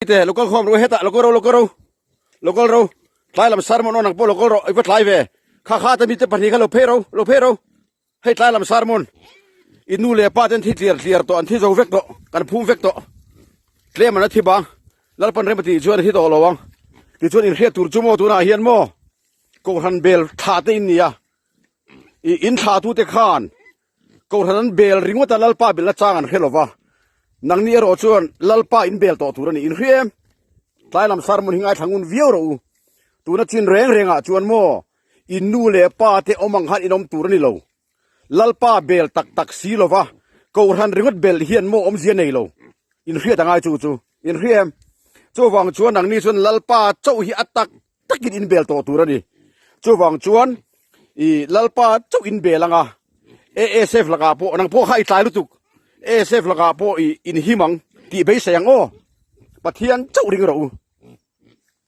te lo kal khawm rawh hetah lo kal ro lo kal ro lo kal ro tlai lam sermon awn ang pawh lo kal rawh i va tlai ve kha kha te mi te pahnih kha lo phei ro lo phei ro hei tlai lam sermon i nu leh pa ten thi tliar tliar tawh an thi zo vek tawh kan phum vek tawh tlem an a thi bang lalpan rem a tih chuan a thi tawh lo ang tichuan inhriat tur chu maw tunah hian maw kohhran bel thla te in nia i in thla tu te khan Kohhran an bel ringawt a, Lalpa belna chang an hre lo va. Nangni erawh chuan Lalpa in bel tawh tur a ni. In hria em? Tlai lam sermon hi ngaithla ngun viau rawh u. Tuna chin reng rengah chuan maw in nu leh pa te awm ang khan in awm tur a ni lo. Lalpa bel tak tak si lo va, Kohhran ringawt bel hian maw awmzia nei lo. In hriat a ngai chu chu. In hria em? Chuvang chuan nangni chuan Lalpa chauh hi a tak takin in bel tawh tur a ni. Chuvang chuan i Lalpa chauh in bel anga ASF lakah pawh nang pawh kha i tlai lutuk ASF lakah pawh i in him ang tih beisei ang aw. Pathian chauh ring rawh u.